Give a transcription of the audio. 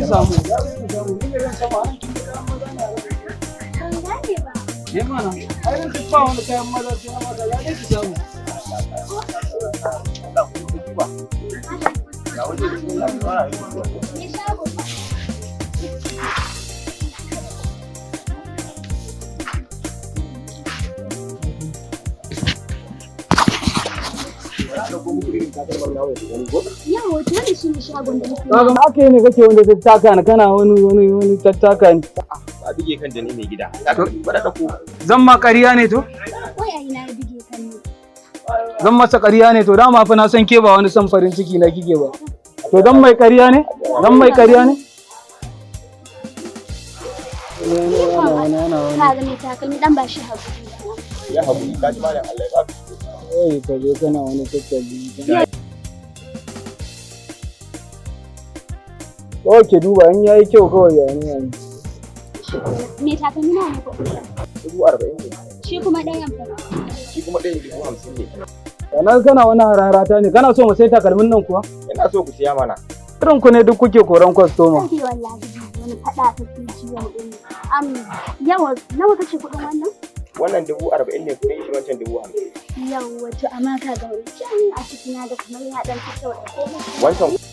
samu, za ki samu. Ni ne zan samu a nan, kin ga kayan maza ne a nan. Ban gane ba. Eh mana, ai nan duk ba wani kayan maza sai na mata, za dai ki samu. Me shago? Yawa, to wannan shine shagon da muke. Kaga aka yi ne kake wanda tattaka ni, kana wani tattaka ni. Ba bige kan da ni mai gida. Ba da ko. Zan ma ƙarya ne to? Wai a ina ya bige kan ne? Zan masa ƙarya ne to? Dama fa na san ke ba wani son farin ciki na kike ba. To dan mai ƙarya ne? Dan mai ƙarya ne? Ka ga mai takalmi, dan ba shi hakuri. Ya haƙuri, ka ji malam, Allah ya baka. Oi, ka je kana wani tattali. Kawai ke duba in yayi kyau kawai ya ne yayi. Mai takalmi nawa ne kuɗin sa? 40,000 ne. Shi kuma ɗayan fa? Shi kuma ɗayan 50,000 ne. Sannan kana wani hararata ne, kana so mu sai takalmin nan kuwa? Ina so ku siya mana. Irin ku ne duk kuke koran kwastoma. Kai wallahi wani faɗa kake ji wani iri. Yawa, nawa kace kuɗin wannan? Wannan 40,000 ne kuɗin shi, wancan 50,000. Yawa, to amma ka ga wani can a ciki na ga kamar ya ɗan fi kyau da komai. Wancan.